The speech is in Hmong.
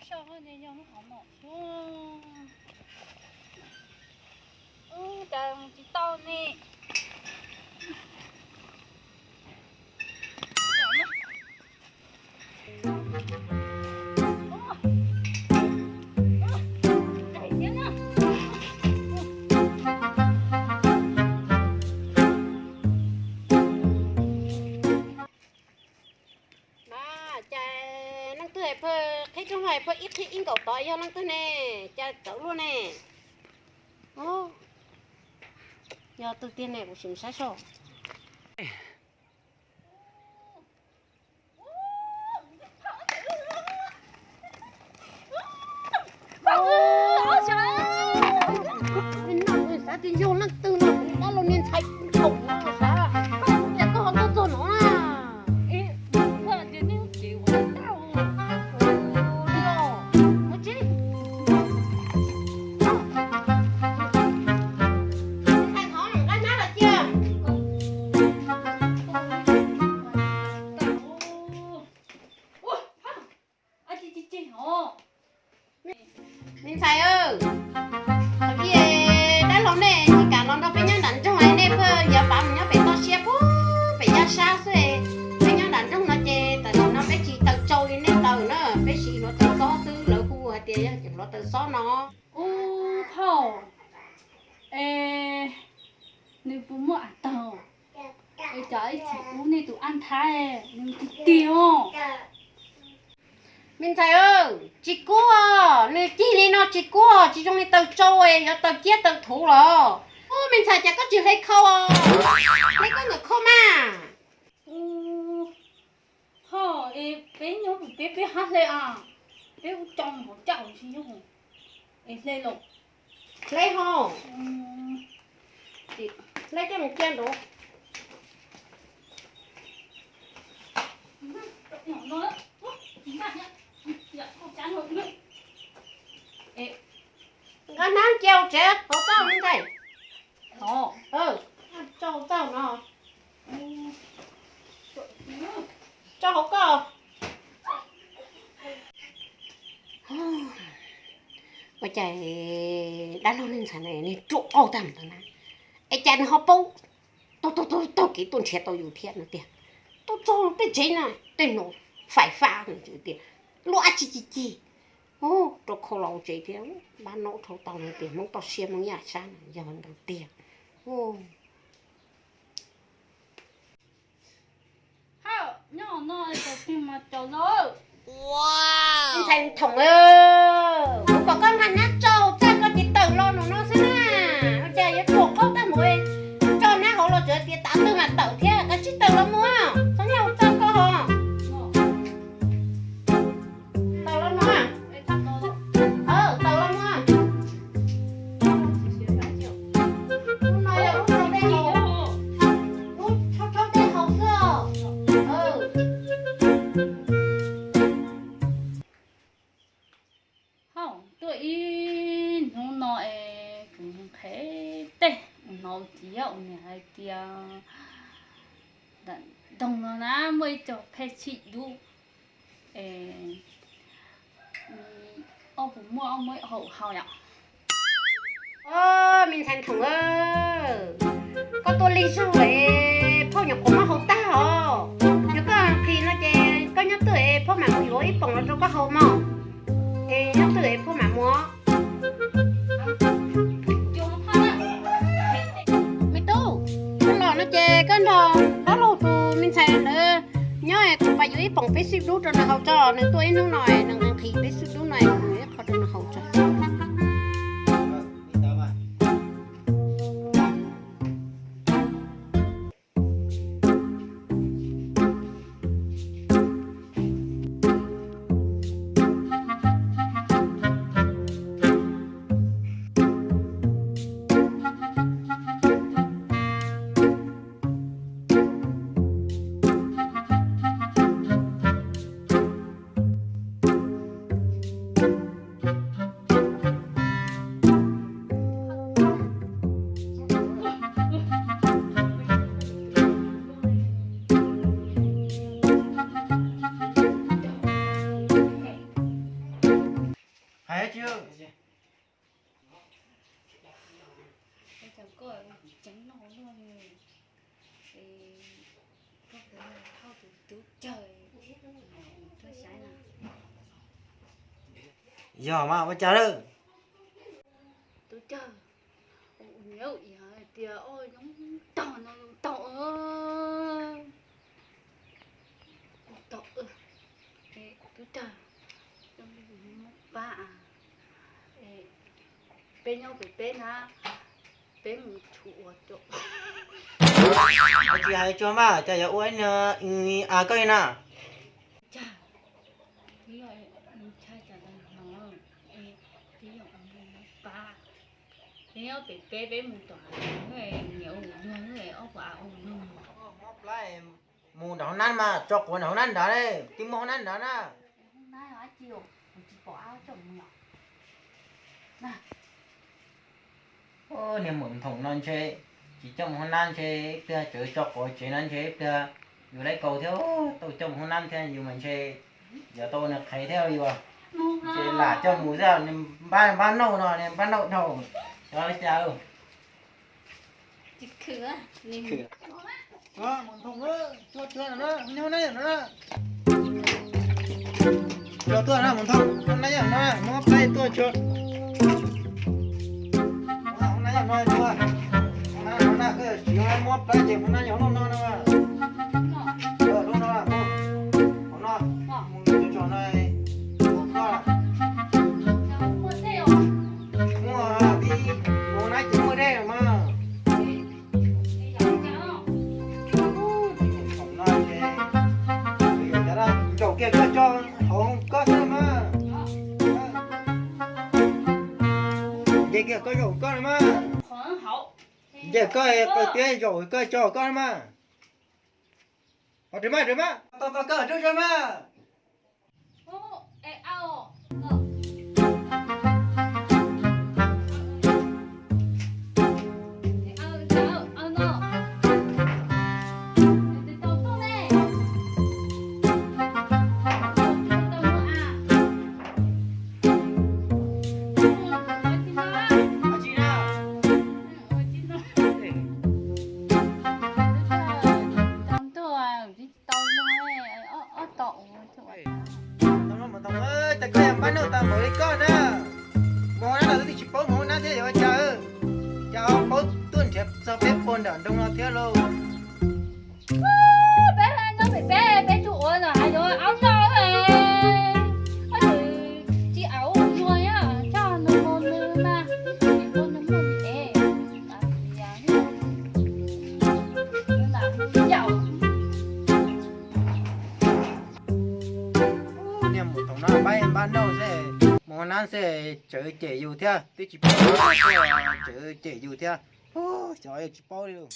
Tso, yog lub hauv no xwb. Ub, cas tsis tau ne. Mas cas leej twg hais phaj qhib rooj hais phaj ib qhib ib nkaus tod yog leej twg ne? Cas txawv luaj ne? Yog twg tiag ne, kuv sim saib soj. Xav tias yog leej twg no, dab laug niag ntxhais ntxhov no xav, cas koj ho tuaj txog no na? Me ntxhais, thaum ub dab laug nej tsis kam los nrog peb nyob nram nroog, nej pheej yuav pav mus nyob pem toj siab puag pem yaj sab xwb. Peb nyob nram nroog no ces tam sim no peb tsis taws tsau li nej taws na, peb siv hluav taws xob xwb, lawv hu hais tias yog hluav taws xob no. Ub phauj, es nws puas muaj av tawg? Es cov ib txhais ub nej tus ab nthab nws tig tig os. Me ntxhais, tsis kub os, nws cig li no tsis kub, tsis zoo li taws tsau, yuav taws kiab taws thuv los. Ub, me ntxhais, cas koj tsis hle khau os? Hle koj ntawm khau mas. Ho, es peb nyob pem peb, peb hab hle a? Peb ua tso mus hauv caj hauv si nyob, es hle los? Hle ho. Hle coj mus cia nraud. Nqa hnab cia hauv tsev hauv txauj me ntxhais. Tso hauv txauj no. Tso hauv koj. Ua cas dab laug leej ntxhais no niag ruam qauj tag mus tau na, es cas nws ho paub taug taug taug kev tuaj nrhiav tau yus thiab no tiag. Tuaj txog tej tsev na, tej no faim fab tias luaj ab tsi ci ci, rau khau los tsev thiab. Pab no dhau tau no tias Hmoob toj siab Hmoob yaj sab no yog ntawd tiag. Ntxhais Thoom, kuv kom koj nqa hnab tso hauv txaj koj tsis tawm los no xwb na. Ua cas yuav ruam qauj tag mus, tso hnab hauv los tsev tias tav twg mas tawm thiab, koj tsis tawm los mus, txhob nyob hauv txaj koj ho. Tawm los no. Tawm los no. Lub no yog lub rau tej haus, lub rhaub rhaub tej haus xwb os. Hauj, tuaj ib hnub no es kuv nqhis tej, hnov txiv ub niam hais tias ntawm no na muaj ib co phej xij dub, es ob puas muaj, ob muaj haus haus yom. Os, me ntxhais Thoom, koj tuaj lig zog es phauj nyuam qhuav muab haus tag os. Yog koj nqhis no ces koj nyob twj es phauj mam mus yuav ib poom los rau koj haus mog. Es nyob twj es phauj mam mus. Me tub, koj los no ces koj nrog dab laug tus me ntxhais ntawd nyob es kuv pab yuav ib poom phej xij dub rau nws haus tso, nws tuaj ib hnub no es nws nqhis phej xij dub no es kuv yuav ib qho rau nws haus tso. Ua cas koj ceev noj luaj li, es koj puas yog thauj tus tub cawg tuaj saib na? Yog mas, ua cas lawm? Tub cawg, niam ua hais tias ob zoo tog no zoo tog, tog, tub cawg, muab pab, peb nyob pem peb na, peb mus tshum ua. Tsis hais tsuag mas, cas yuav ua ib niag a koj li na? Cas, twb yog ntshai cas tau hnov, twb yog pab, peb nyob pem peb, peb mus tom niam ua luag, ob puas av ua luag. Mus nram hoob nab mas, tso quav nram hoob nab nrad, twb muaj hoob nab nrad na. Niag maum nthoom no ntshe tsis coj mus hoob nab, ntshe ib pliag tsawv tso quav tsev no ntshe ib pliag yus laib kaus thiab, tau coj mus hoob nab thiab yus mas ntshe yuav tau ua nws qhev thiab yus. Ntshe lam coj mus xwb, npab npab nauj no, npab nauj dhau, xyov cas. Tsis khwm. Mus Nthoom, tuaj, tuaj no, nyob nab yom no. Tuaj, tuaj no, Mus Nthoom, nyob nab yom no, muab plab tuaj tso. Nab yom no, tuaj. Nab, nab, koj tsis muab plab ces mus nab yom no no. Tuaj, tuaj no, tuaj no, mus tso no, tuaj. Muaj tib, mus nab ces muaj dej mas. Zaum kiag koj tso hauv koj xwb mas. Nce kiag koj zaum koj no mas. Nce koj qw tiab zaum koj tso koj no mas. Ho rwg mas, rwg mas, tos tos koj rub zog mas. Tau no, ob tog ua. Tau no mas tau, cas koj yog npab nauj tau npaum li koj na. Mus hauv nab los twb tsis paub mus hauv nab thiab yuav ua cas, cas ho paub tuaj nrhiav txog peb puag nram nroog no thiab lauj. Peb nyob pem peb, peb tuaj ua no hais yuav aub noj, koj tsis, tsis au luag nyob, coj no no nws mas, tsis muaj nws muaj nws es. Niag mus thaum no npab npab nauj xwb, mus hauv nab xwb tsawv cem yus thiab, twb tsis paub tsawv cem yus thiab. Xyov yog tsis paub li lauj.